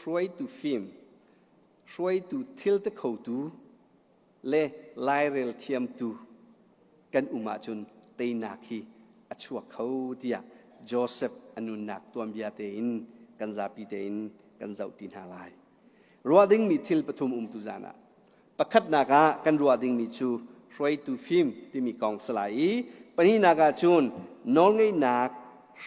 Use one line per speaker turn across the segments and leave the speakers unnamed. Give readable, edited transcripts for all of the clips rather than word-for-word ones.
Hruaitu fim, hruaitu thil ti khotu le lairel thiamtu kan um ahcun teinak hi a chuak kho tiah Joseph a nunnak tuanbia tein kan zapi tein kan zoh ti hna lai. Ruah dingmi thil pathum um tu zan ah pakhatnak ah kan ruah dingmi cu hruaitu fim timi kong si lai i pahnihnak ah cun nawlngeihnak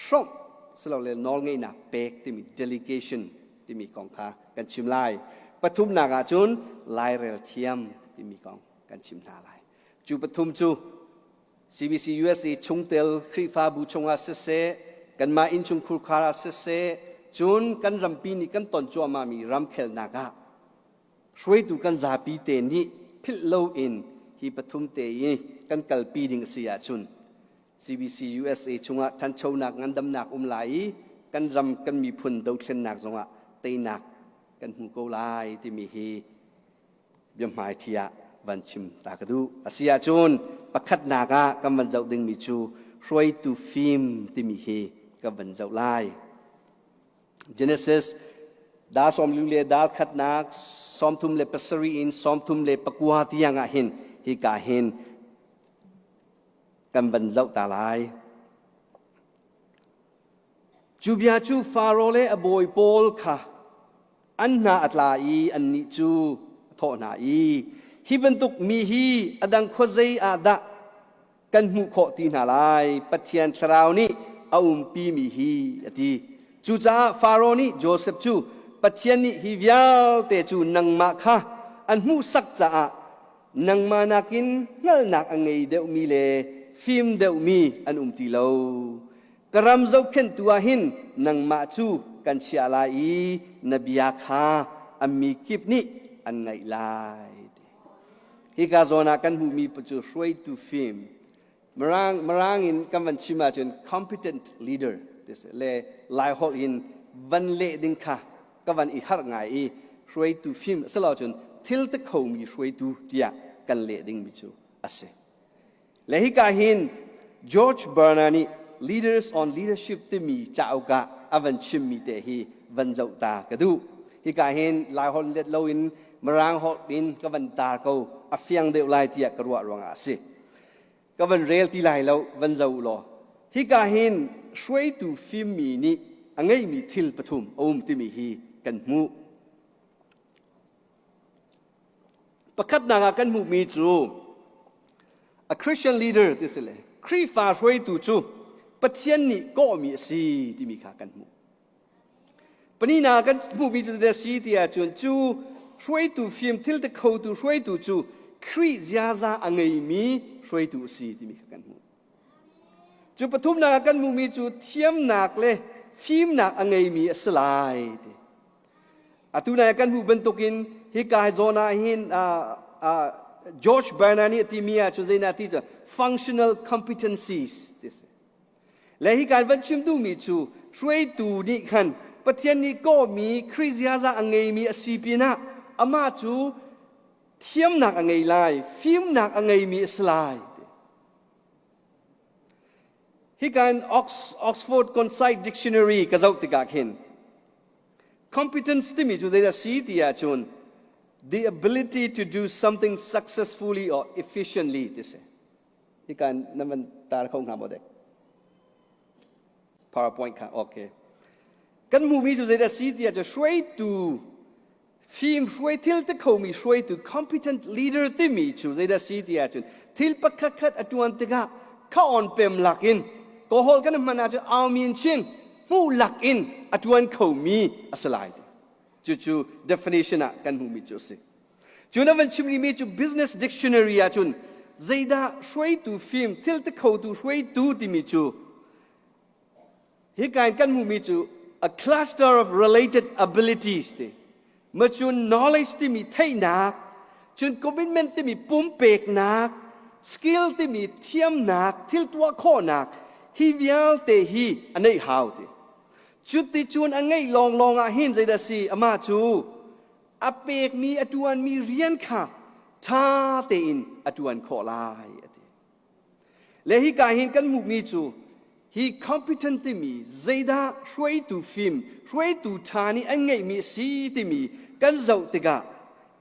hrawmh silole nawlngeihnak pek timi delegation timi kong kha kan chim lai. Pathumnak ah cun lairel thiam timi kong kan chim hna lai. Cu pathum cu CBC USA chungtel Khrihfabu chungah siseh, kanmah innchungkhur khar ah siseh, cun kan rampi nih kan ton cuahmahmi ramkhelnak ah hruaitu kan zapi te nih philh loin hi pathum te i kan kalpi ding a si ahcun CBC USA chungah ṭhanchonak ngandamnak um lai i kan ram kan miphun dothlennak zongah teinak kan hmu ko lai timi hi biahmaiṭhi ah van chim ta ka duh. A si ahcun pakhatnak ah kan van zoh dingmi cu hruaitu fim timi hi kan van zoh lai. Genesis dal 40 le dal khatnak 37 in 34 tiang ah hin hika hin kan van zoh ta lai. Cu bia cu Faro le a bawi pawl kha an hna a tla i annih cu a thawh hna i, Hi bantuk mi hi a dang khuazei ah dah kan hmuh khawh ti hna lai? Pathian Thlarau nih a umpimi hi, a ti. Cucaah Faro nih Josef cu, Pathian nih hi vialte cu nangmah kha an hmuhsak caah nangmah nakin hngalhnak a ngei deuhmi le fim deuhmi an um ti lo. Ka ram zohkhenhtu ah hin nangmah cu kan chiah lai i na bia kha a mi kip nih an ngaih lai. Hika zawn ah kan hmuhmi cu hruaitu fim, Mirang, Mirang in kan van chim ahcun competent leader le Laiholh in van leh ding kha ka van i harh ngai i hruaitu fim a si lo cun thil ti khomi hruaitu tiah kan leh dingmi cu a si. Le hika hin George Barna nih Leaders on Leadership timi cauk ah a van chimmi te hi van zoh ta ka duh. Hika hin Laiholh let loin Mirang holh in ka van tar ko a fiang deuh lai tiah ka ruah ruangah a si. Ka van rel ti lai lo, van zoh u law. Hika hin hruaitu fimmi nih a ngeihmi thil pathum a um timi hi kan hmuh. Pakhatnak ah kan hmuhmi cu a Christian leader ti si le Khrihfa hruaitu cu Pathian nih kawhmi a si timi kha kan hmuh. Pahnihnak ah kan hmuhmi cu zeidah a si ti ahcun cu hruaitu fim thil ti khotu hruaitu cu Khrih ziaza a ngeimi hruaitu a si timi kha kan hmuh. Cu pathumnak ah kan hmuhmi cu thiamnak le fimnak a ngeimi a si lai ti. Atu nai kan hmuh bantukin hika zawn ah hin George Barna nih a timi ah cu zeidah ti cu functional competencies ti si. Le hi kan van chim duhmi cu hruaitu nih khan Pathian nih kawhmi Khrih ziaza a ngeimi a si pinah amah cu thiamnak a ngei lai, fimnak a ngeimi a si lai. Hi kan Oxford Concise Dictionary ka zoh tikah khin competence timi cu zeidah si ti ahcun the ability to do something successfully or efficiently ti si. Hika nan van tar kho hnga maw dek? PowerPoint kha okay. Kan hmuhmi cu zeidah si tiah cu hruaitu fim hruai thil ti khomi hruaitu competent leader timi cu zeidah si ti ahcun thil pakhat khat a tuan tikah kha on pem lakin kawhol kan hman ahcun aumin chin hmuh lakin a tuan khomi a si lai cucu definition ah kan hmuhmi cu a si Cu na van chim rihmi cu business dictionary ahcun zeidah hruaitu fim thil ti khotu hruaitu timi cu hika in kan hmuhmi cu a cluster of related abilities ti ma cun knowledge timi theihnak cun commitment timi pumpeknak skill timi thiamnak thil tuah khawhnak hi vialte hi a neih hau ti cuti cun a ngeih lawnglawng ah hin zeidah si amah cu A pekmi a ṭuanmi rian kha ṭha tein a ṭuan khawh lai a ti. Le hika hin kan hmuhmi cu Hi competent timi zeidah hruaitu fim, hruaitu ṭha nih an ngeihmi a si timi kan zoh tikah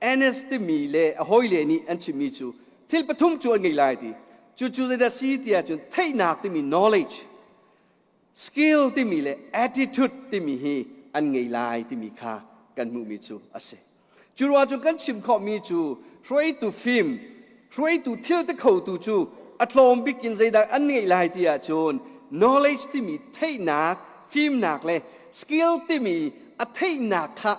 NS timi le a hawile nih an chimmi cu thil pathum cu an ngei lai ti. Cucu zeidah si ti ahcun theihnak timi knowledge, skill timi le attitude timi hi an ngei lai timi kha kan hmuhmi cu a si. Cu ruang cu kan chim khawhmi cu hruaitu fim, hruaitu thil ti khotu cu a tlawm bik in zeidah an ngeih lai ti ahcun knowledge timi theihnak, fimnak le skill timi a theihnak kha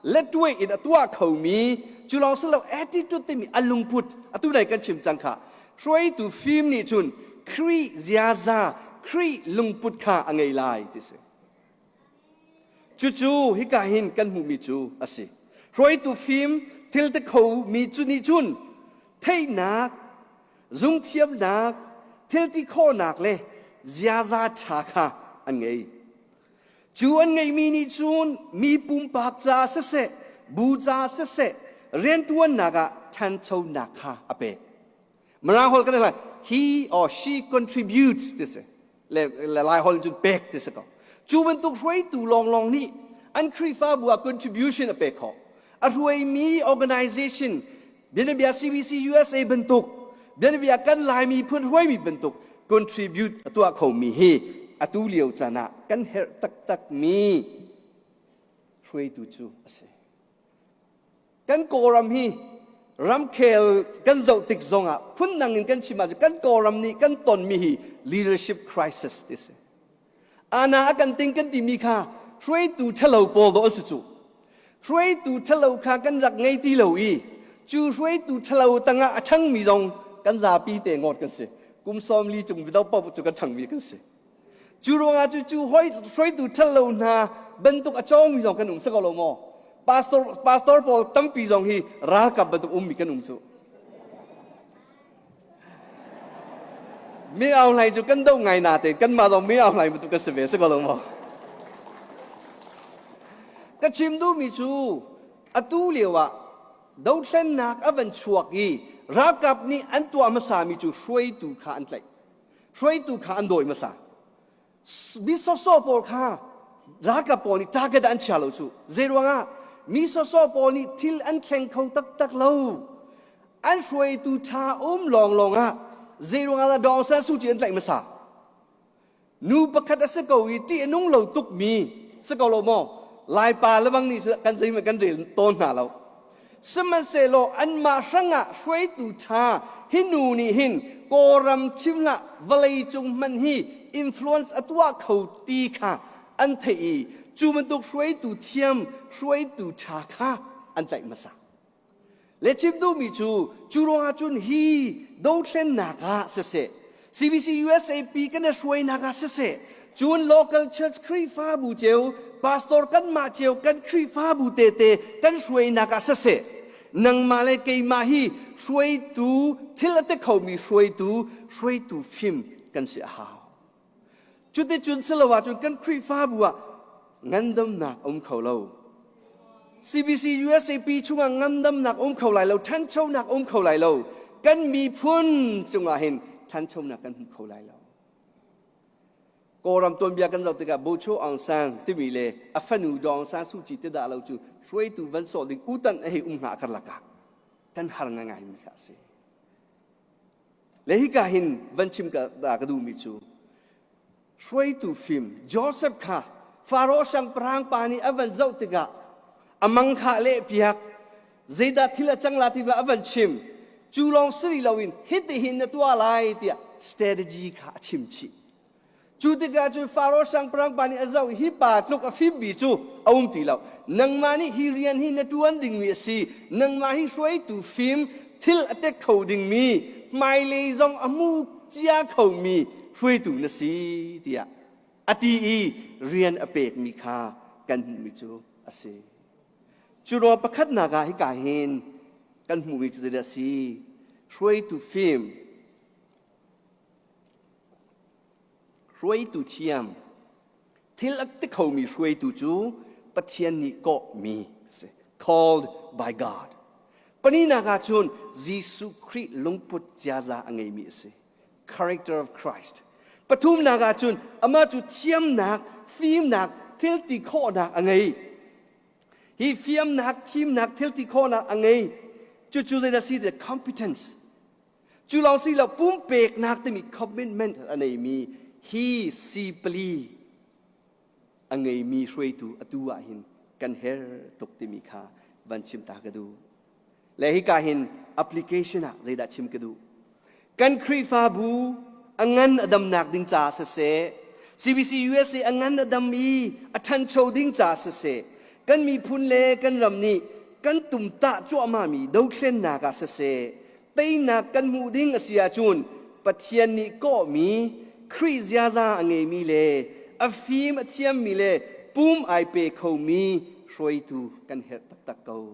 lettuai in a tuah khomi cu lawng si lo attitude timi a lungput atu nai kan chim cang kha hruaitu fim nih cun Khrih ziaza, Khrih lungput kha a ngei lai ti si. Cucu hika hin kan hmuhmi cu a si. Hruaitu fim thil ti khomi cu nih cun theihnak, zungthiamnak, thil ti khawhnak le ziaza ṭha kha an ngei. Cu an ngeihmi nih cun mi pumpak ca siseh, bu ca siseh, rianṭuannak ah ṭhanchonak kha a pek. Mirang holh kan he or she contributes ti si. Le, le Lai holh cun pek ti si ko. Cu bantuk hruaitu lawnglawng nih an Khrihfabu ah contribution a pek khawh. A hruaimi organization bianabia CBC USA bantuk bianabia kan Laimi phun hruaimi bantuk contribute a tuah khomi hi atu lio caan ah kan herh taktakmi hruaitu cu a si. Kan Kawlram hi ramkhel kan zoh tik zongah phundang in kan chim ahcun kan Kawlram nih kan tonmi hi leadership crisis ti si. Ana a kan ting kan timi kha hruaitu ṭhalo pawl dawh an si cu. Hruaitu ṭhalo kha kan rak ngei ti lo i cu hruaitu ṭhalo tangah a ṭhangmi zong kan zapi te ngawt kan si. Kum 40 cung bido paoh cu kan ṭhangmi kan si. Cu ruangah cu cu hruaitu ṭhalo hna bantuk a cawngmi zong kan um si ko lo maw? Pastor, pastor pawl tampi zong hi ralkap bantuk ummi kan um cu. Mi Aung Hlaing cu kan doh ngai natein kanmah zong Mi Aung Hlaing bantuk kan si ve si ko lo maw? Ka chim duhmi cu atu lio ah dothlennak a van chuak i ralkap nih an tuah hmasami cu hruaitu kha an tlaih. Hruaitu kha an dawi hmasa. Mi sawsawh pawl kha ralkap pawl nih target ah an chia lo cu. Zei ruangah? Mi sawsawh pawl nih thil an thleng kho taktak lo. An hruaitu ṭha um lawnglawng ah zei ruangah dah Daw Aung San Suu Kyi an tlaih hmasa? Nu pakhat a si ko i ṭih a nung lo tukmi si ko lo maw? Laipa lebang nih kan zeihmanh kan rel tawn hna lo. Sihmanhsehlaw anmah hrangah hruaitu ṭha hi nu nih hin Kawlram chim hlah vawleicung hmanh hi influence a tuah kho ti kha an theih i cu bantuk hruaitu thiam hruaitu ṭha kha an tlaih hmasa. Le chim duhmi cu cu ruangah cun hi dothlennak ah siseh CBC USAP kan i hruainak ah siseh cun local church Khrihfabu cio pastor kanmah cio kan Khrihfabu tete kan hruainak ah siseh nangmah le keimah hi hruaitu thil a ti khomi hruaitu hruaitu fim kan si a hau. Cuticun si lo ahcun kan Khrihfabu ah ngandamnak a um kho lo. CBC USAP chungah ngandamnak um kho lai lo, ṭhanchonak um kho lai lo. Kan miphun cungah hin ṭhanchonak kan hmu kho lai lo. Kawlram tuanbia kan zoh tikah Bocho Aung San timi le a fanu Daw Aung San Suu Kyi ti dah lo cu hruaitu van sawh ding utan a hei um hnga karlak ah kan har ngaingaimi kha a si. Le hika hin van chim ka ka duhmi cu hruaitu fim Joseph kha Faro siangpahrang pa nih a van zoh tikah a mang kha leh piak zeidah thil a cang la ti a van chim cu lawng si loin hitihin na tuah lai tiah strategy kha a chim chih Cu tikah cun Faro siangpahrang pa nih a zoh i hi pa tluk a fimmi cu a um ti lo. Nangmah nih hi rian hi na ṭuan dingmi a si. Nangmah hi hruaitu fim, thil a tek kho dingmi, hmailei zong a hmu cia khomi hruaitu na si tiah a ti i rian a pekmi kha kan hmuhmi cu a si. Cu ruang pakhatnak ah hika hin kan hmuhmi cu zeidah a si? Hruaitu fim, Hruaitu thiam thil a ti khomi hruaitu cu Pathian nih kawhmi si called by God. Paninak ah cun Jesuh Khrih lungput ziaza a ngeimi a si. Character of Christ. Pathumnak ah cun amah cu thiamnak, fimnak, thil ti khawhnak a ngei. Hi fiamnak, thimnak, thil ti khawhnak a ngei. Cucu zeidah si ti competence. Cu lawng si lo pumpeknak timi commitment a neimi hi si pali a ngeimi hruaitu atu ah hin kan her tuk timi kha van chim ta ka duh. Le hika hin application ah zeidah chim ka duh? Kan Khrihfabu a ngan a damnak ding caah siseh, CBC USA a ngan a dam i a ṭhancho ding caah siseh, kan miphun le kan ram nih kan tumtah cuahmahmi dothlennak ah siseh, teinak kan hmuh ding a si ahcun Pathian nih kawhmi Khrih ziaza a ngeimi le a fim a thiammi le pum ai pe khomi hruaitu kan herh taktak ko.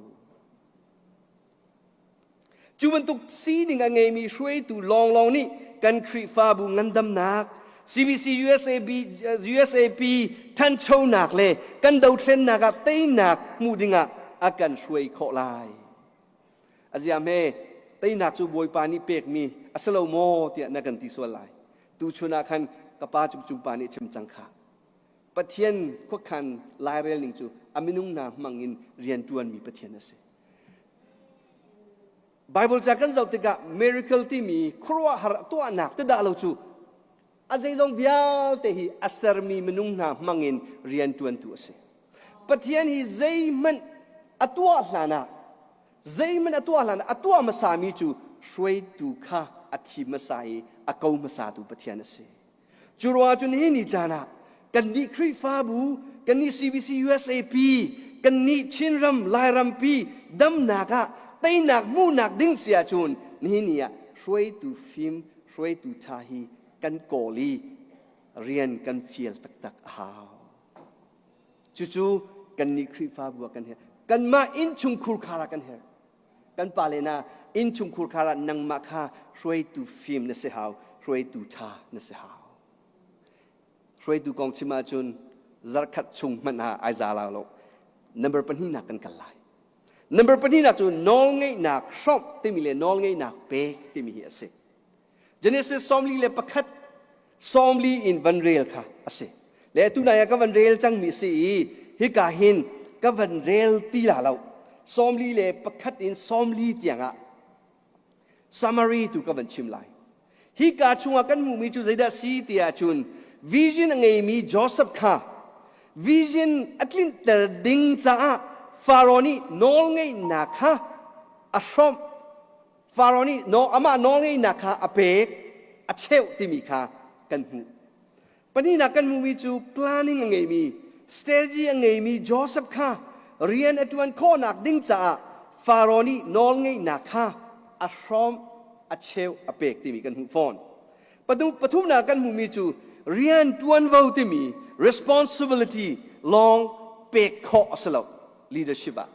Cu bantuk sining a ngeimi hruaitu lawnglawng nih kan Khrihfabu ngandamnak, CBC USAB, USAP ṭhanchonak le kan dothlennak ah teinak hmuh dingah a kan hruai khawh lai. A zia hme, teinak cu Bawipa nih pekmi a si lo maw tiah na kan ti sual lai. Tuchun ah khan ka pa cung pa nih chim cang kha. Pathian khuakhan lairel ning cu a minung hna hmang in rian ṭuanmi Pathian a si. Bible ca kan zoh tikah miracle timi khuaruahhar tuahnak ti dah lo cu a zeizong vialte hi a sermi minung hna hmang in rian ṭuantu a si. Pathian hi zeihmanh a tuah hlanah zeihmanh a tuah hlanah a tuah hmasami cu hruaitu kha a thim hmasa i a ko hmasatu Pathian a si. Cu ruangah cun hi ni caan ah kannih Khrihfabu, kannih CBC USAP, kannih Chinram, Lairampi damnak ah teinak hmuhnak ding si ahcun nihin ni ah hruaitu fim, hruaitu ṭha hi kan kawl i rian kan fial taktak a hau. Cucu kannih Khrihfabu ah kan herh. Kanmah innchungkhur khar ah kan herh. Kan pale na innchungkhur khar ah nangmah kha hruaitu fim na si hau, hruaitu ṭha na si hau. Hruaitu kong chim ahcun zarkhat chung hmanh ah ai za lo. Number pahnihnak kan kal lai. Number pahnihnak cu nawlngeihnak hrawmh timi le nawlngeihnak pek timi hi a si. Genesis 41 sawmli in van rel kha a si. Le tunai ah ka van rel cangmi a si i hika hin ka van rel ti la lo. 41 in 40 tiangah summary tu ka van chim lai. Hika chungah kan hmuhmi cu zeidah si ti ahcun vision a ngeimi Joseph kha vision a tlinter ding caah Faraoh nih nawlngeihnak kha a hrawmh Faraoh nih amah nawlngeihnak kha a pek, a cheuh timi kha kan hmuh. Pahnihnak kan hmuhmi cu planning a ngeimi, strategy a ngeimi Joseph kha rian a ṭuan khawhnak ding caah Faraoh nih nawlngeihnak kha a hrawm, a cheuh, a pek timi kan hmuh fawn. Pathumnak kan hmuhmi cu rian ṭuanvo timi responsibility lawng pek khawh a si lo leadership ah.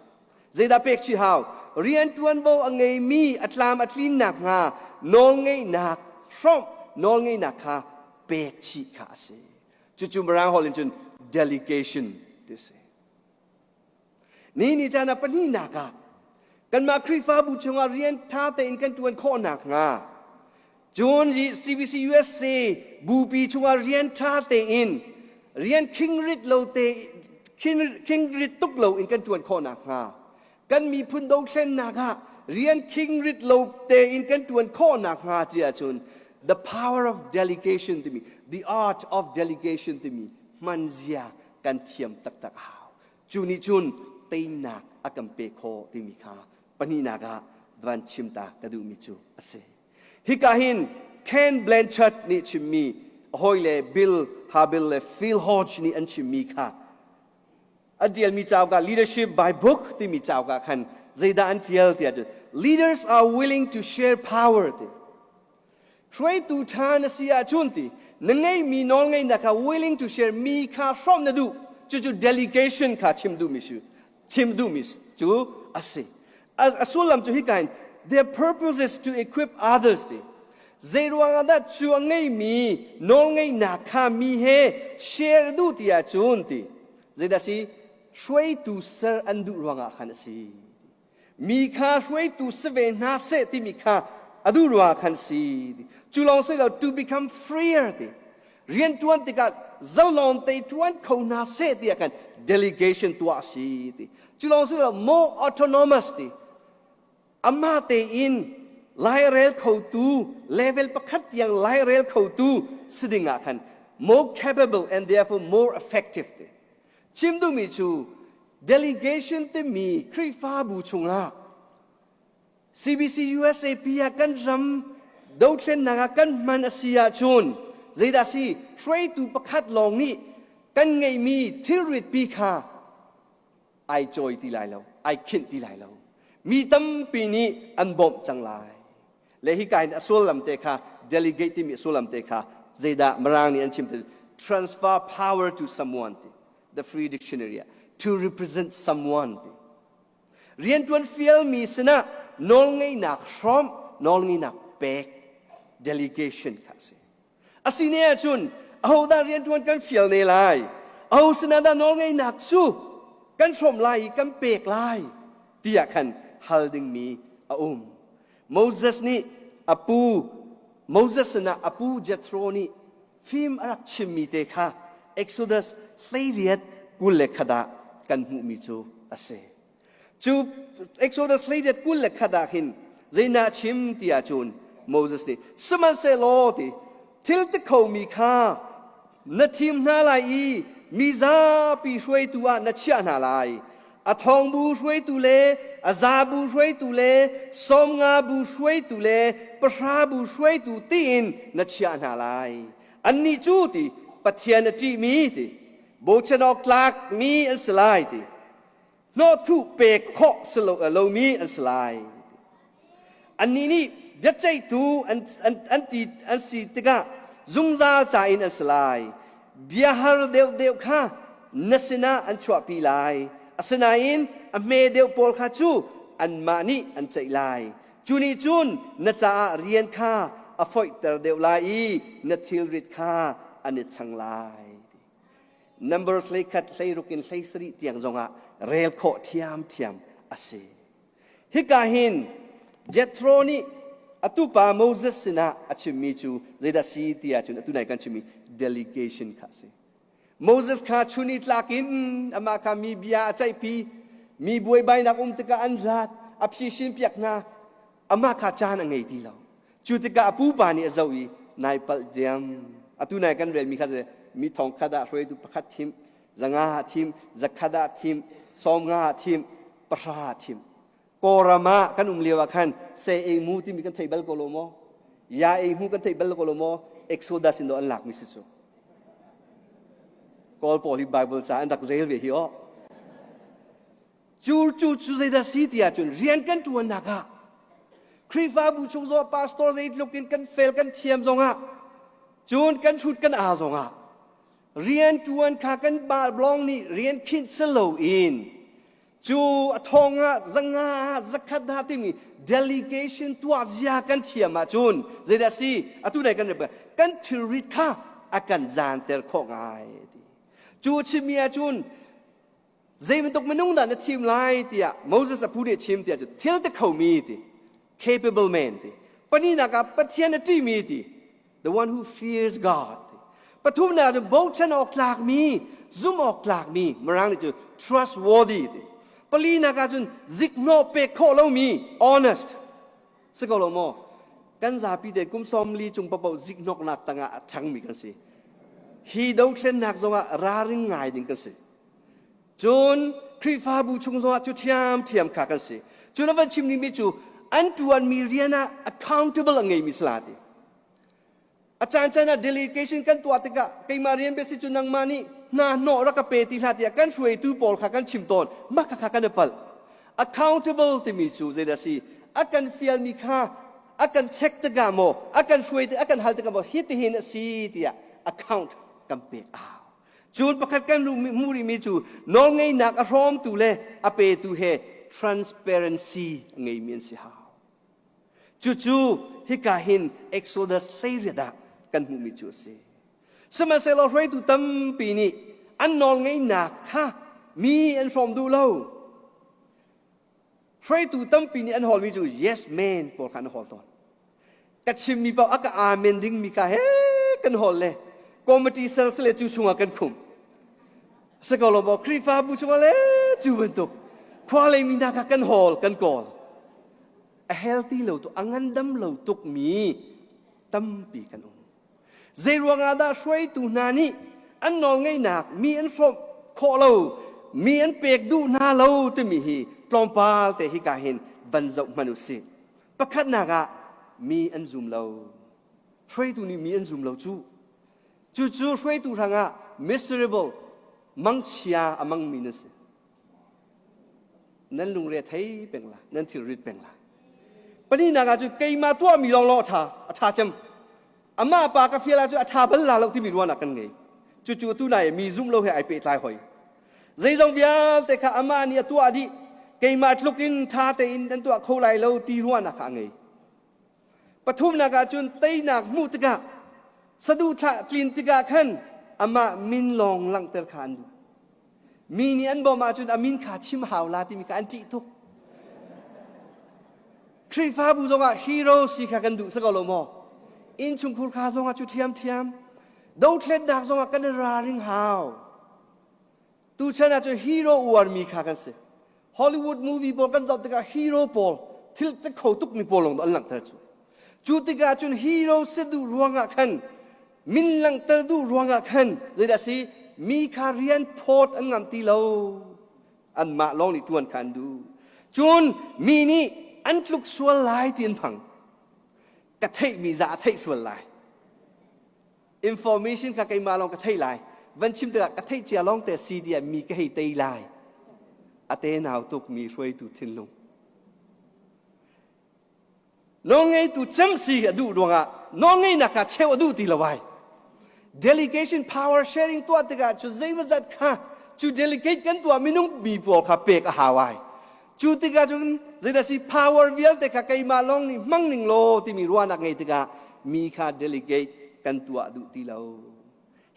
Zeidah pek chih hau? Rian ṭuanvo a ngeimi a tlam a tlin nakhnga nawlngeihnak hrawmh nawlngeihnak kha pek chih kha a si. Cucu Mirang holh in cun delegation ti a si. Ni ni caan ah pahnihnak ah kanmah Khrihfabu chungah rian ṭha tein kan ṭuan khawh nakhnga cun CBC USA bupi chungah rian ṭha tein rian khingrit lo te khingrit tuk lo in kan ṭuan khawh nakhnga kan miphun dothlennak ah rian khingrit lo tein kan ṭuan khawh nakhnga ti ahcun the power of delegation timi the art of delegation timi hmanzia kan thiam taktak a hau. Cu nih cun teinak a kan pe khawh timi kha pahnihnak ah van chim ta ka duhmi cu a si. Hika hin Ken Blanchard nih chimmi a hawile Bill Habil le Phil Hodge nih an chimmi kha an tialmi cauk ah Leadership by Book timi cauk ah khan zeidah an tial tiah leaders are willing to share power ti hruaitu ṭha na si ahcun ti na ngeihmi nawlngeihnak kha willing to share mi kha hrawmh na duh cucu delegation kha chim duhmi cu chim duhmi cu a si a sullam cu hika hin their purpose is to equip others ti zei ruangah dah cu a ngeimi nawlngeihnak kha mi he share duh ti ahcun ti zeidah si hruaitu ser an duh ruangah khan a si mi kha hruaitu si ve hna seh timi kha a duh ruangah khan si cu lawng si lo to become freer ti. Rianṭuan tikah zalon te ṭuan kho hna seh tiah khan delegation tuah a si ti. Cu lawng si lo more autonomous ti. Amah tein lairel khotu level pakhat tiang lairel khotu si ding ah khan more capable and therefore more effective ti. Chim duhmi cu delegation timi Khrihfabu chungah CBC USAP ah kan ram dothlennak ah kan hman a si ahcun zeidah si hruaitu pakhat lawng nih kan ngeihmi thilrit pi kha ai cawi ti lai lo, ai khinh ti lai lo. Mi tampi nih an bawmh cang lai. Le hika in a sullam te kha delegate timi a sullam te kha zeidah Mirang nih an chim ti transfer power to someone ti the free dictionary ah to represent someone ti riantuan fialmi sinah nawlngeihnak hrawmh nawlngeihnak pek delegation kha a si A si ne ahcun ahodah rianṭuan kan fial ne lai? Aho sinah dah nawlngeihnak cu kan hrawmh lai i kan pek lai tiah khan hal dingmi a um. Moses nih a pu Moses sinah a pu Jethro nih fim a rak chimmi te kha Exodus 18 21 ah kan hmuhmi cu a si. Cu Exodus 18 21 ah khin zeinah chim ti ahcun Moses nih sihmanhsehlaw ti thil ti khomi kha na thim hna lai i mi zapi hruaitu ah na chiah hna lai. A thongbu hruaitu le a zabu hruaitu le sawmnga bu hruaitu le pahrabu hruaitu tiin na chiah hna lai. Annih cu ti Pathian a ṭihmi ti bochan awk tlakmi an si lai ti hnawhthuh pek khawh si lo, lomi an si lai. Annih nih biaceihtu an, an, an, ti, an si tikah zungzal ca in an si lai. Biahar deuhdeuh kha na sinah an chuahpi lai. Asinain a hme deuh pawl kha cu anmah nih an ceih lai. Cu nih cun na caah rian kha a foihter deuh lai i na thilrit kha an i chang lai. Numbers 11 16 in 17 tiang zongah rel khawh ṭhiamṭhiam a si. Hika hin Jethro nih a tupa Moses sinah a chimmi cu zeidah si ti ahcun atu nai kan chimmi delegation kha a si. Moses kha chun i tlak in amah kha mi bia a ceihpi, mi buaibainak um tikah an rat, a phishin piak hna, amah kha caan a ngei ti lo. Cu tikah a pupa nih a zoh i nai palh diam. Atu nai kan relmi kha mi thong khat ah hruaitu pakhat thim, zanga ah thim, zakhat ah thim, sawmnga ah thim, pahra ah thim. Kawlram ah kan um lio ah khan se ei mu timi kan thei bal ko lo maw? Ya ei mu kan thei bal ko lo maw? Exodus in do an lakmi si cu. Kawl pawl hi Bible ca an rak rel ve hi aw. Cu cu cu zeidah si ti ahcun rian kan ṭuannak ah Khrihfabu chung zongah pastor zeitluk in kan fel kan thiam zongah cun kan hrut kan aa zongah rian ṭuan kha kan lawng nih rian khinh si loin cu a thong ah zanga ah zakhat ah timi delegation tuah zia kan thiam ahcun zeidah si atu dai kan kan thilrit kha a kan zaanter khawh ngai ti cu chimmi ahcun Zei bantuk minung dah na thim lai tiah Moses a pu nih a chim tiah cu thil ti khomi ti capable man ti pahnihnak ah Pathian a ṭihmi ti the one who fears God ti pathumnak cu bochan awk tlakmi zumh awk tlakmi mirang nih cu trustworthy ti palinak ah cun zikhnawh pek khawh lomi honest si ko lo maw kan zapi te kum 40 cung papoh zikhnawknak tangah a changmi kan si hi dothlennak zongah ralring ngai ding kan si Cun Khrihfabu chung zongah cu ṭhiamṭhiam kha kan si. Cun a van chim dingmi cu an ṭuanmi rian ah accountable a ngeimi si la ti. A caan caan ah delegation kan tuah tikah keimah rian bia si cu nangmah nih hna hnawh rak ka pe ti hlah tiah kan hruaitu pawl kha kan chim tawn. Mah kha kan i palh. Accountable timi cu zeidah si? A kan fialmi kha a kan check tikah maw, a kan hruai a kan hal tikah maw hitihin a si tiah account kan pek a hau. Cun pakhat kan hmuh rihmi cu nawlngeihnak a hrawmtu le a petu he transparency a ngeimi an si hau. Cucu hika hin Exodus 18 ah kan hmuhmi cu a si. Sihmanhsehlaw hruaitu tampi nih an nawlngeihnak kha mi an hrawm duh lo. Hruaitu tampi nih an hawlmi cu yes man pawl kha an hawl tawn. Ka chimmi paoh a ka amen dingmi ka he kan hawl le. Committee ser sile cu chungah kan khum. Si ko lo maw Khrihfabu chungah le cu bantuk khua lei mi hna kha kan hawl kan kawl. A healthy lo tuk a ngandam lo tuk mi tampi kan um. Zeiruang ah dah hruaitu hna nih an nawlngeihnak mi an hrawmh khawh lo, mi an pek duh hna lo timi hi tlawmpal te hika hin van zoh hmanh u sih. Pakhatnak ah mi an zum lo. Hruaitu nih mi an zum lo cu. Cucu hruaitu hrangah miserable mangchia a mangmi nan si. Nan lungre thei peng la, nan thilrit peng la. Pahnihnak ah cun keimah tuahmi lawnglawng a ṭha, a ṭha cem. Amah pa ka fial ahcun a ṭha bal la lo timi ruahnak kan ngei. Cucu atu nai mi zumh lo he ai pehtlai hoi. Zeizong vialte kha amah nih a tuah dih. Keimah tluk in ṭha tein nan tuah kho lai lo ti ruahnak kha a ngei. Pathumnak ah cun teinak hmuh tikah saduhthah tlin tikah khan amah min lawng langhter kha an duh. Mi nih an bawmh ahcun a min kha chim hau la timi kha an ṭih tuk. Khrihfabu zongah hero si kha kan duh si ko lo maw? Innchungkhur kha zongah cu ṭhiamṭhiam. Dothlennak zongah kan i ralring hau. Tuchan ah cun hero uarmi kha kan si. Hollywood movie pawl kan zoh tikah hero pawl thil te kho tukmi pawl lawng an langhter cu. Cu tikah cun hero si duh ruangah khan min langhter duh ruangah khan zeidah si mi kha rian phawt an ngam ti lo. Anmah lawng nih ṭuan kha an duh. Cun mi nih an tluk sual lai ti an phang. Ka theihmi za a theih sual lai. Information kha keimah lawng ka theih lai. Van chim tikah ka theih cia lawng te si tiah mi ka hei tei lai. A tenau tuk mi hruaitu thinlung. Nawlngeitu cem si a duh ruangah nawlngeihnak kha cheu a duh ti lo ai. Delegation power sharing tuah tikah cu zeimawzat kha cu delegate kan tuah minung mi pawl kha pek a hau ai. Cu tikah cun zeidah si power vialte kha keimah lawng nih hmang ning law timi ruahnak ngei tikah mi kha delegate kan tuah duh ti lo.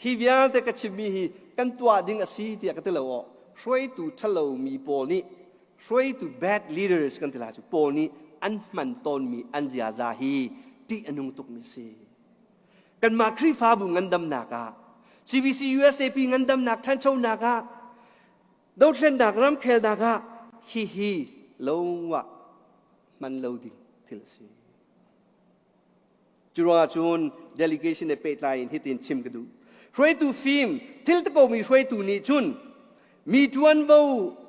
Hi vialte ka chimmi hi kan tuah ding a si tiah ka ti lo aw. Hruaitu ṭhalo mi pawl nih hruaitu bad leaders kan ti lai cu pawl nih an hman tawnmi an ziaza hi ṭih a nung tukmi si. Kanmah Khrihfabu ngandamnak ah CBC USAP ngandamnak ṭhanchonak ah Dothlennak ramkhelnak ah hihi longah hman lo ding thil a si. Cu ruangah cun delegation he pehtlai in hitin chim ka duh. Hruaitu fim, thil takomi hruaitu nih cun mi ṭuanvo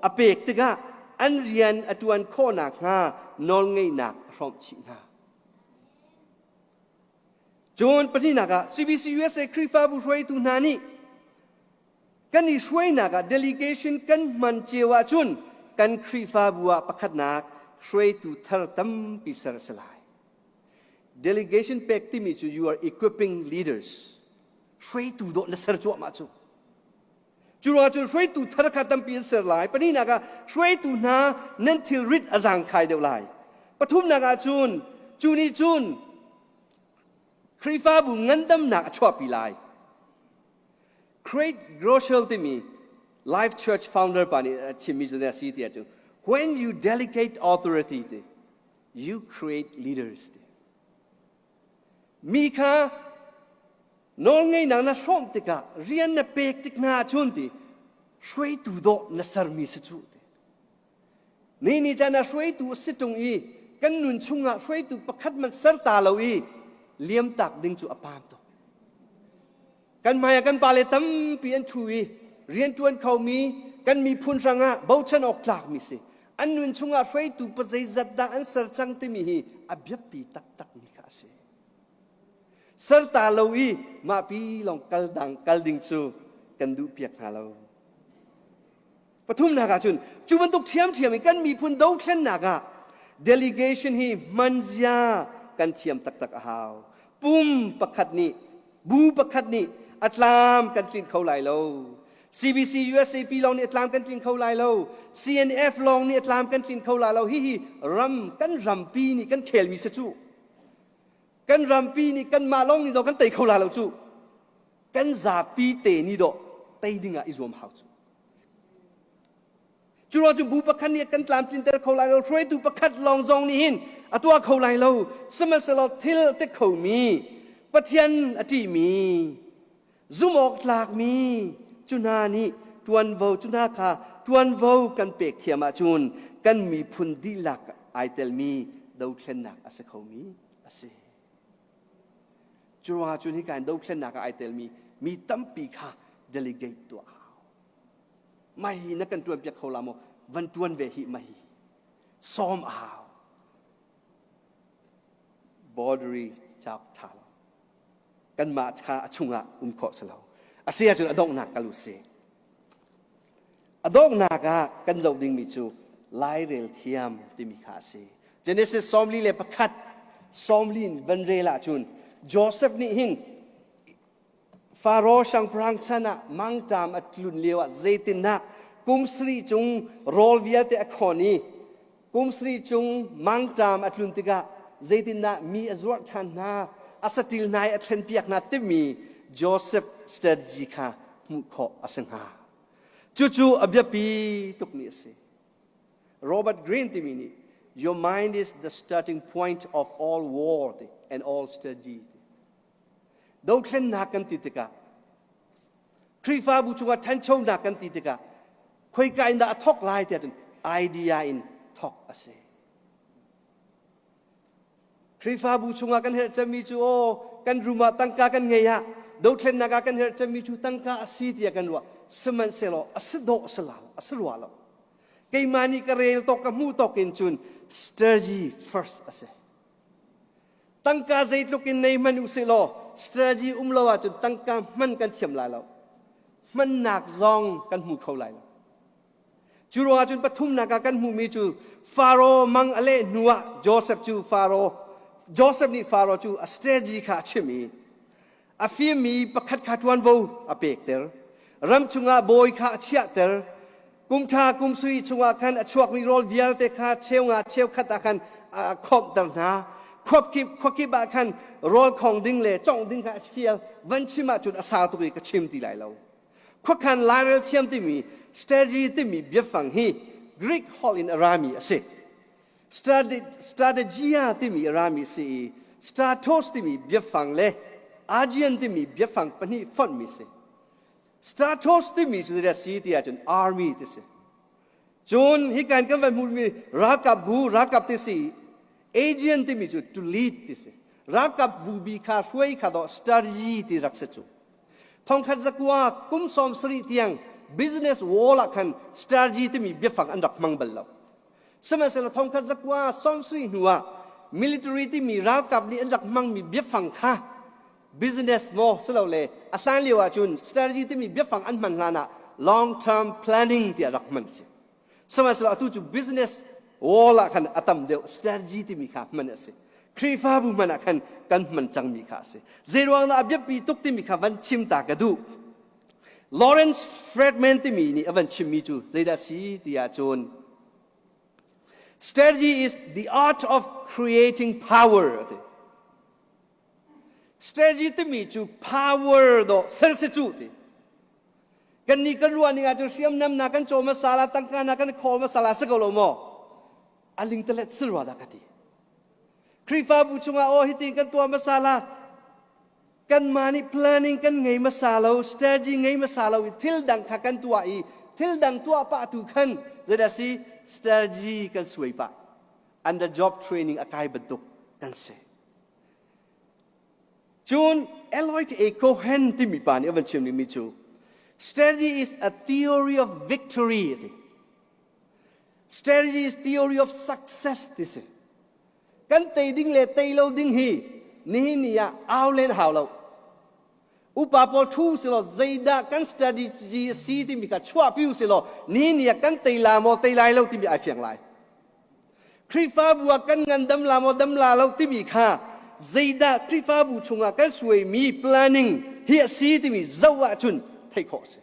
a pek tikah an rian a ṭuan khawh nakhnga nawlngeihnak a hrawmh chih hna. Cun pahnihnak ah CBC USA Khrihfabu hruaitu hna nih Kan i hruainak ah delegation kan hman cio ahcun kan Khrihfabu ah pakhatnak hruaitu thar tampi ser a si lai. Delegation pek timi cu you are equipping leaders. Hruaitu dawh na ser cuahmah cu. Cu ruangah cun hruaitu thar kha tampi an ser lai. Pahnihnak ah hruaitu hna nan thilrit a zaangkhai deuh lai. Pathumnak ah cun cu nih cun Khrihfabu ngandamnak a chuahpi lai. Craig Groeschel timi Life Church founder pa nih a chimmi cu a si ti ahcun when you delegate authority ti you create leaders ti mi kha nawlngeihnak na hrawmh tikah rian na pek tik hna ahcun ti hruaitu dawh na sermi si cu ti Ni ni caan ah hruaitu a si ṭung i kan nun chungah hruaitu pakhat hmanh ser ta lo i liamtak ding cu a paam tuk. Kan hmaiah kan pale tampi an ṭhu i rianṭuan khomi kan miphun hrangah bochan awk tlakmi si. An nun chungah hruaitu pa zeizat dah an ser cang timi hi a biapi taktakmi kha a si. Ser ta lo i mahpi lawng kal dang kal ding cu kan duhpiak hna lo. Pathumnak ah cun cu bantuk ṭhiamṭhiam in kan miphun dothlennak ah delegation hi hmanzia kan thiam taktak a hau. Pum pakhat nih, bu pakhat nih a tlam kan tlinh kho lai lo. CBC USAP lawng nih a tlam kan tlinh kho lai lo. CNF lawng nih a tlam kan tlinh kho lai lo. Hihi ram kan rampi nih kan khelmi si cu. Kan rampi nih kanmah lawng nih dawh kan tei kho lai lo cu. Kan zapi te nih dawh tei ding ah i zuam hau cu. Cu ruang cu bu pakhat nih kan tlamtlinter kho lai lo, hruaitu pakhat lawng zong nih hin a tuah kho lai lo. Sihmanhsehlaw thil te khomi, Pathian a ṭihmi, Zumh awk tlakmi cu hna nih ṭuanvo cu hna kha ṭuanvo kan pek thiam ahcun kan miphun dihlak ai telmi dothlennak a si khomi a si. Cu ruangah cun hika in dothlennak ah ai telmi mi tampi kha delegate tuah a hau. Mah hi na kan ṭuanpiak kho la maw? Van ṭuan ve hih mah hi. Sawm a hau. Boundary cauk ṭha lo. Kanmah kha a chungah um khawh si lo. A si ahcun a donghnak kal u sih. A donghnak ah kan zoh dingmi cu lairel thiam timi kha a si. Genesis 41 sawmli in van rel ahcun Joseph nih hin Faro siangpahrang chan ah mangṭam a tlun lioah zeitindah kum sarih cung rawl vialte a khawn i kum sarih cung mangṭam a tlun tikah zeitindah mi a zuarh ṭhan hna, a saṭil hna i a thlenpiak hna timi Joseph strategy kha hmuh khawh a si hnga. Cucu a biapi tukmi a si. Robert Greene timi nih Your mind is the starting point of all war and all strategy. Dothlennak kan ti tikah Khrihfabu chungah ṭhanchonak kan ti tikah khoika in dah a thawk lai tiah cun idea in thawk a si. Khrihfabu chungah kan herh cemmi cu aw kan room ah tangka kan ngei ah dothlennak ah kan herh cemmi cu tangka a si tiah kan ruah. Sihmanhsehlaw a si dawh a si la a si rua lo. Keimah nih ka rel tawk ka hmuh tawk in cun strategy first a si. Tangka zeitluk in nei hmanh usih law strategy um lo ahcun tangka hman kan thiam lai lo. Hmannak zong kan hmu kho lai lo. Cu ruangah cun pathumnak ah kan hmuhmi cu Faro mang a leh hnu ah Joseph cu Faro Joseph nih Faro cu a strategy kha a chimh i a fimmi pakhat kha ṭuanvo a pekter. Ram chungah bawi kha a chiahter. Kum ṭha kum sarih chungah khan a chuakmi rawl vialte kha cheu nga cheukhat ah khan a khawmhter hna. Khuakip khuakip ah khan rawl khong ding le congh ding kha a fial. Van chim ahcun a sau tuk i ka chim ti lai lo. Khuakhan lairel thiam timi strategy timi biafang hi Greek holh in a rami a si. Strategia timi a rami si i stratos timi biafang le Aegean timi biafang pahnih fonhmi si. Stratos timi cu zeidah si ti ahcun army ti si. Cun hikan kan van hmuhmi ralkap bu ralkap ti si Aegean timi cu to lead ti si. Ralkap bu bi kha hruai kha dawh strategy ti rak si cu. Thongkhat zakua kum 70 tiang business wall ah khan strategy timi biafang an rak hmang bal lo. Sihmanhsehlaw thongkhat zakua 70 hnu ah military timi ralkap nih an rak hmangmi biafang kha business maw silole a hlan lio ahcun strategy timi biafang an hman hlan ah long term planning tiah rak hman si. Sihmanhsehlaw atu cu business wall ah khan a tam deuh strategy timi kha hman a si. Khrihfabu hman ah khan kan hman cangmi kha a si. Zeiruang dah a biapi tuk timi kha van chim ta ka duh. Lawrence Friedman timi nih a van chimmi cu zeidah si ti ahcun strategy is the art of creating power a ti. Strategy timi cu power dawh ser si cu ti. Kan nih kan ruah ning ahcun hriamnam na kan caw hmasa la tangka na kan khawl hmasa la si ko lo maw? A lingtalet si rua dah ka ti. Khrihfabu chungah aw hitin kan tuah hmasa la kanmah nih planning kan ngei hmasa lo strategy ngei hmasa lo i thil dang kha kan tuah i thil dang tuah pah tu khan zeidah si strategy kan suai pah under job training a kai bantuk kan si cun Eloy A. Cohen timi pa nih a van chim mi cu strategy is a theory of victory ti strategy is theory of success ti si Kan tei ding le tei lo ding hi nihin ni ah au len hau lo. Upa pawl thu silaw zeidah kan strategy a si timi kha chuahpi u silaw nihin ni ah kan tei la maw tei lai lo timi ai fiang lai. Khrihfabu ah kan ngandam la maw dam la lo timi kha zeidah Khrihfabu chungah kan suaimi planning hi a si timi zoh ahcun theih khawh a si.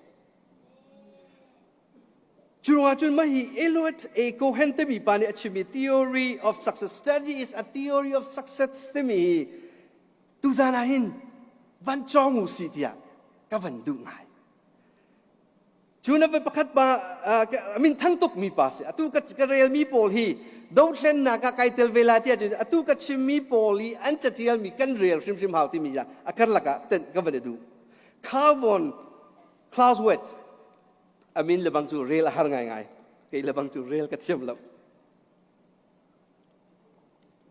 Cu ruangah cun mah hi Elliot A. Cohen timi pa nih a chimmi theory of success strategy is a theory of success timi hi tuzan ah hin van cawng u si tiah ka van duh ngai. Cu na pakhat pa min thang tuk mi pa si atu ka ka relmi pawl hi dothlennak ah kai tel ve la tiah cun atu ka chimmi pawl i an catialmi kan rel hrimhrim hau timi a karlak ah tenh ka van i duh. Carl von Clausewitz a min lebang cu rel a har ngaingai. Kei lebang cu rel ka thiam lo.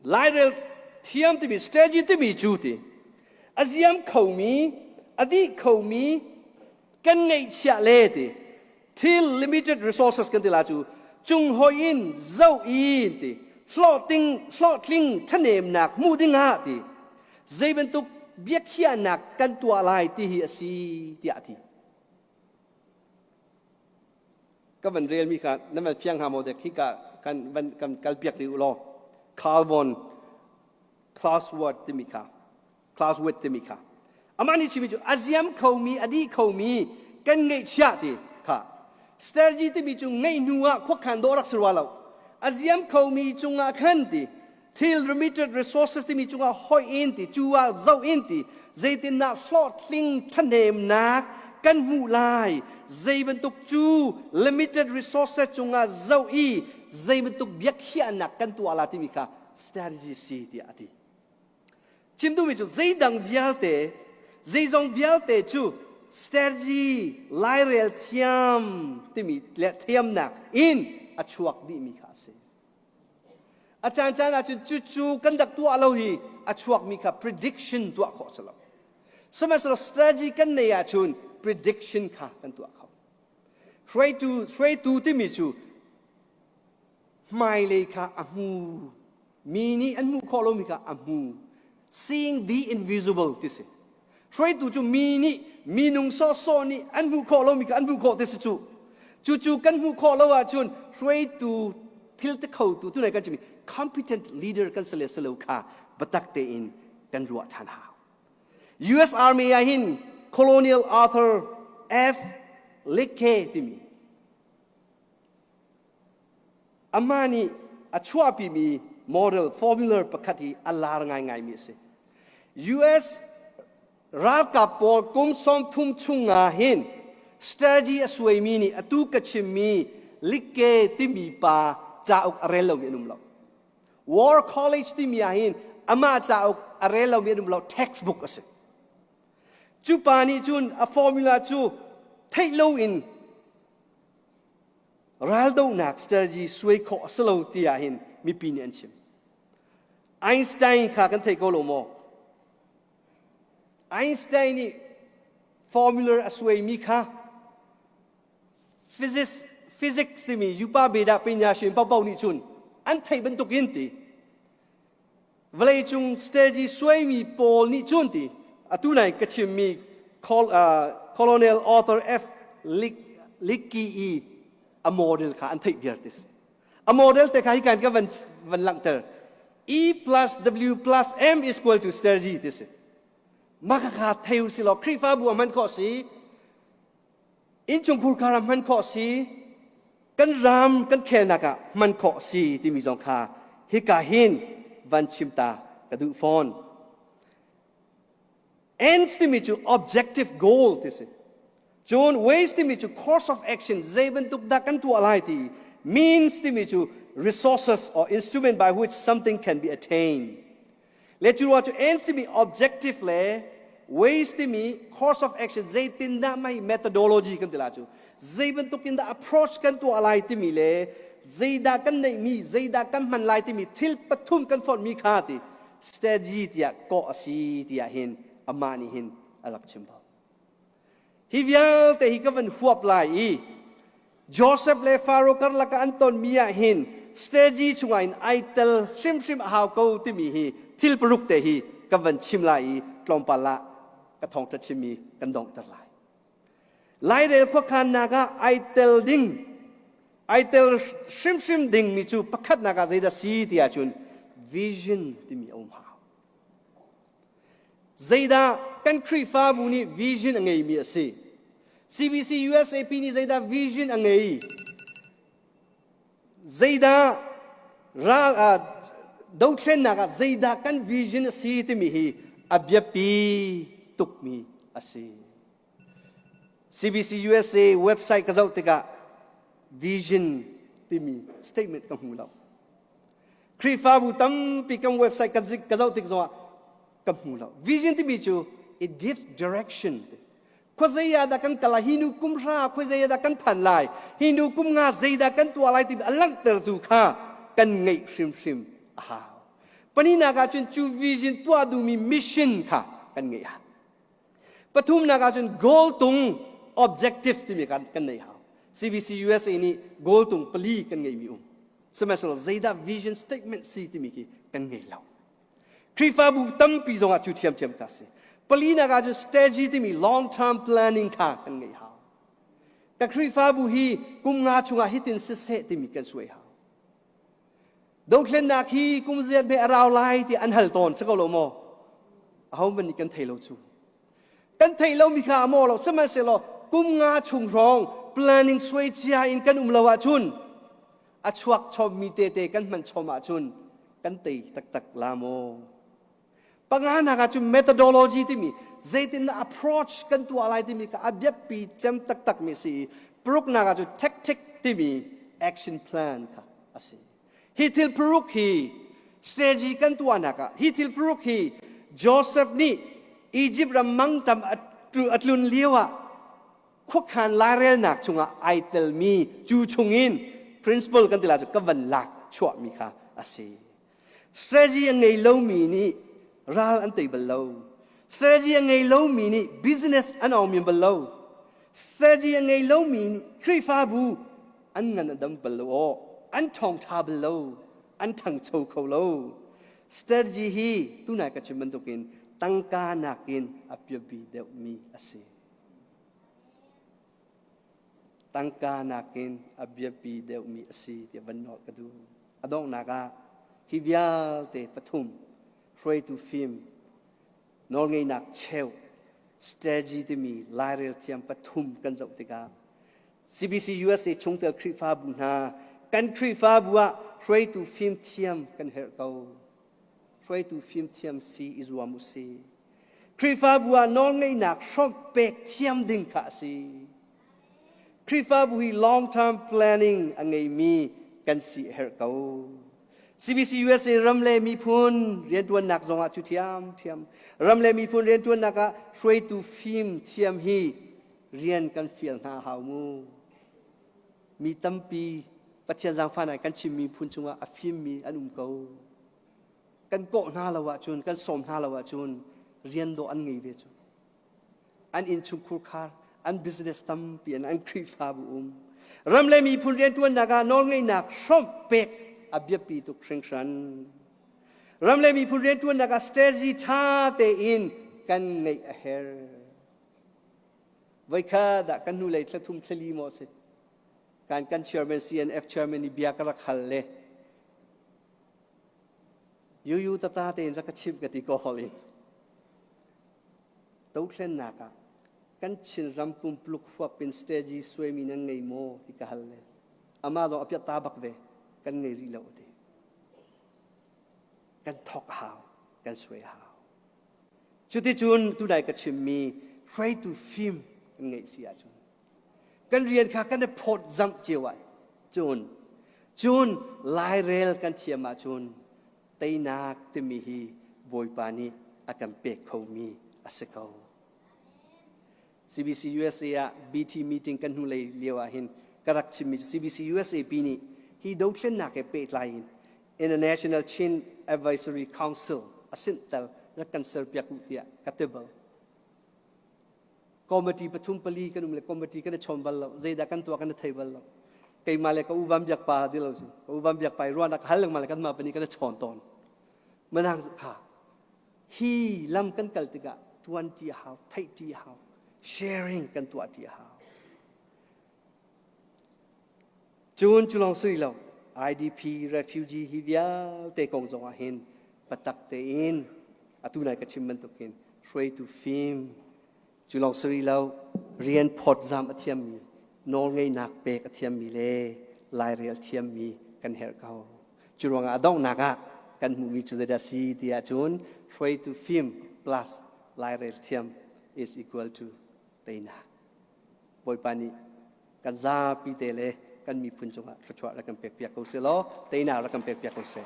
Lairel thiam timi strategy timi cu ti a ziam khomi a dih khomi kan ngeihchiah le ti thil limited resources kan ti la cu cung hoi in zoh in ti hlawhtling hlawhtling ṭhanemnak hmuh dingah ti zei bantuk biakhiahnak kan tuah lai ti hi a si tiah a ti. Ka van relmi kha nan van fiang hnga maw dek hika kan van kan kalpiak rih u law Carl von Clausewitz timi kha Clausewitz timi kha amah nih chimi cu a ziam khomi a dih khomi kan ngeihchiah ti kha strategy timi cu ngeih hnu ah khuakhan dawh rak si rua lo a ziam khomi cungah khan ti thil limited resources timi cungah hoih in ti cu ah zoh in ti zeitindah hlawhtling ṭhahnemnak kan hmuh lai zei bantuk cu limited resources cungah zoh i zei bantuk biakhiahnak kan tuah la timi kha strategy si tiah a ti chim duhmi cu zeidang vialte zeizong vialte cu strategy lairel thiam timi thiamnak in a chuak dihmi kha a si A caancaan ahcun cucu kan rak tuah lo hi a chuakmi kha prediction tuah khawh si lo. Sihmanhsehlaw strategy kan nei ahcun prediction kha kan tuah kho. Hruaitu, hruaitu timi cu hmailei kha a hmu. Mi nih an hmuh khawh lomi kha a hmu. Seeing the invisible ti si. Hruaitu cu mi nih minung sawhsawh nih an hmuh khawh lomi kha an hmuh khawh ti si cu. Cucu kan hmuh khawh lo ahcun hruaitu thil ti khotu tunai kan chimmi competent leader kan si le si lo kha biatak tein kan ruah ṭhan hau. US Army ah hin Colonial Arthur F. Licke timi Amah nih a chuahpimi model formula pakhat hi a lar ngaingaimi a si. US ralkap pawl kum 30 chung ah hin strategy a suaimi nih atu ka chimmi Likke timi pa cauk a rel lomi an um lo. War College timi ah hin amah cauk a rel lomi an um lo textbook a si. Cu pa nih cun a formula cu theih loin Raldohnak strategy suai khawh a si lo tiah hin mipi nih an chim. Einstein kha kan thei ko lo maw? Einstein nih formula a suaimi kha physics, physics timi yupa beda pinya shin paopaoh nih cun an theih bantuk in ti vawleicung strategy suaimi pawl nih cun ti atu nai ka chimmi Colonel Arthur F. Lickey i a model kha an theih viar tis. A model te kha hi kan ka van, van langhter. E plus W plus M is equal to strategy ti si. Mah kha thei u si law Khrihfabu a hman khawh si, innchungkhur khar ah hman khawh si, kan ram kan khelnak ah hman khawh si timi zong kha hika hin van chim ta ka duh fawn. Ends timi cu objective goal ti si. Cun ways timi cu course of action zei bantuk dah kan tuah lai ti. Means timi cu resources or instrument by which something can be attained. Le cu ruah cu ends timi objective le ways timi course of action zeitindah mah methodology kan ti la cu zei bantuk in dah approach kan tuah lai timi le zeidah kan neihmi zeidah kan hman lai timi thil pathum kan fonhmi kha ti strategy tiah kawh a si tiah hin amah nih hin a rak chim bal. Hi vialte hi ka van huap lai i Joseph le Faro karlak ah an tonmi ah hin strategy chungah in ai tel hrimhrim a hau ko timi hi thil paruk te hi ka van chim lai i tlawmpal ah ka thawngṭha chimmi kan donghter lai. Lairel khuakhannak ah ai tel ding ai tel hrimhrim dingmi cu pakhatnak ah zeidah si ti ahcun vision timi a um hau. Zeidah kan Khrihfabu nih vision a ngeimi a si? CBC USAP nih zeidah vision a ngei? Zeidah ral ah dothlennak ah zeidah kan vision a si timi hi a biapi tukmi a si. CBC USA website ka zoh tikah vision timi statement ka hmu lo. Khrihfabu tampi kan website kan ka zoh tik zongah ka hmu lo. Vision timi cu it gives direction. Khuazei ah dah kan kal lai? Hi nu kum hra khuazei ah dah kan phan lai? Hi nu kum nga zeidah kan tuah lai timi a langhtertu kha kan ngeih hrimhrim a hau. Pahnihnak ah cun cu vision tuah duhmi mission kha kan ngeih a hau. Pathumnak ah cun goal tung objectives timi kha kan neih hau. CBC USA nih goal tung pali kan ngeihmi um. Sihmanhsehlaw zeidah vision statement si timi khi kan ngei lo. Khrihfabu tampi zongah cu ṭhiamṭhiam kha si. Palinak ah cun strategy timi long term planning kha kan ngeih hau. Ka Khrihfabu hi kum nga chungah hitin siseh timi kan suai hau. Dothlennak hi kum ziat hme a rau lai ti an hal tawn si ko lo maw? Ahohmanh nih kan thei lo cu. Kan theih lomi kha a maw lo sihmanhsehlaw kum nga chung hrawng planning suai cia in kan um lo ahcun a chuak chommi tete kan hman chom ahcun kan tei taktak la maw? Panganak ah cun methodology timi zeitindah approach kan tuah lai timi kha a biapi cem taktakmi a si i paruknak ah cun tactic timi action plan kha a si. Hi thil paruk hi strategy kan tuahnak ah hi thil paruk hi Joseph nih Egypt ram mangtam a tlun lio ah khuakhan lairelnak chungah ai telmi cu chungin principle kan ti lai cu ka van lak chuahmi kha a si. Strategy a ngei lomi nih ral an tei bal lo. Strategy a ngei lomi nih business an awng bal lo. Strategy a ngei lomi nih Khrihfabu an ngan a dam bal lo aw. An ṭhawngṭha bal lo. An ṭhangcho kho lo. Strategy hi tunai ka chim bantukin tangka nakin a biapi deuhmi a si. Tangka nakin a biapi deuhmi a si tiah van nawl ka duh. A donghnak ah hi vialte pathum hruaitu fim nawlngeihnak cheu strategy timi lairel thiam pathum kan zoh tikah CBC USA chungtel Khrihfabu hna kan Khrihfabu ah hruaitu fimthiam kan herh ko. Hruaitu fimthiam si i zuam u si. Khrihfabu ah nawlngeihnak hrawmh pek thiam ding kha a si. Khrihfabu hi long term planning a ngeimi kan si a herh ko. CBC USA ram le miphun rianṭuannak zongah cu ṭhiamṭhiam. Ram le miphun rianṭuannak ah hruaitu fim thiam hi rian kan fial hna hau mu. Mi tampi Pathian zaangfahnak kan chim miphun chungah a fimmi an um ko. Kan kawh hna lo ahcun, kan sawm hna lo ahcun rian dawh an ngei ve cu. An innchungkhur khar, an business tampi an an Khrihfabu um. Ram le miphun rianṭuannak ah nawlngeihnak hrawmh pek a biapi tuk hringhran. Ram le miphun rianṭuannak ah strategy ṭha tein kan ngeih a herh. Voikhat ah kan hnulei thla thum thla li maw si kan kan chairman CNF chairman i bia ka rak hal le yuyu tata tein rak ka chimh ka ti ko hol in dothlennak ah kan Chinram pumpuluk huap in strategy suaimi nan ngei maw ti ka hal le amah zong a piat ta bak ve kan ngei rih lo ti kan thok hau kan suai hau cuticun tunai ka chimmi hruaitu fim kan ngeih si ahcun kan rian kha kan i phawt zamh cio ah cun cun lairel kan thiam ahcun teinak timi hi Bawipa nih a kan pek khomi a si ko. CBC USA ah BT meeting kan hnulei lio ah hin ka rak chimmi cu CBC USA pi nih hi dothlennak he pehtlai in International Chin Advisory Council a sinh tel rak kan serpiak u tiah ka ti bal. Committee pathum pali kan um le committee kan i chawn bal lo zeidah kan tuah kan i thei bal lo keimah le ka u vam biak pa ti lo si ka u vam biak pa i ruahnak hal lengmang le kanmah pahnih kan i chawn tawn manang kha hi lam kan kal tikah tuan ti a hau theih ti a hau sharing kan tuah ti a hau Cun cu lawng si lo, IDP refugee hi vialte kong zongah hin patak tein atu nai ka chim bantukin hruaitu fim cu lawng si lo rian phawtzam a thiammi nawlngeihnak pek a thiammi le lairel thiammi kan herh ko. Cu ruangah a donghnak ah kan hmuhmi cu zeidah si ti ahcun hruaitu fim plus lairel thiam is equal to teinak. Bawipa nih kan zapi te le kan miphun cungah thluachuah rak kan pek piak ko seh law teinak rak kan pek piak ko seh.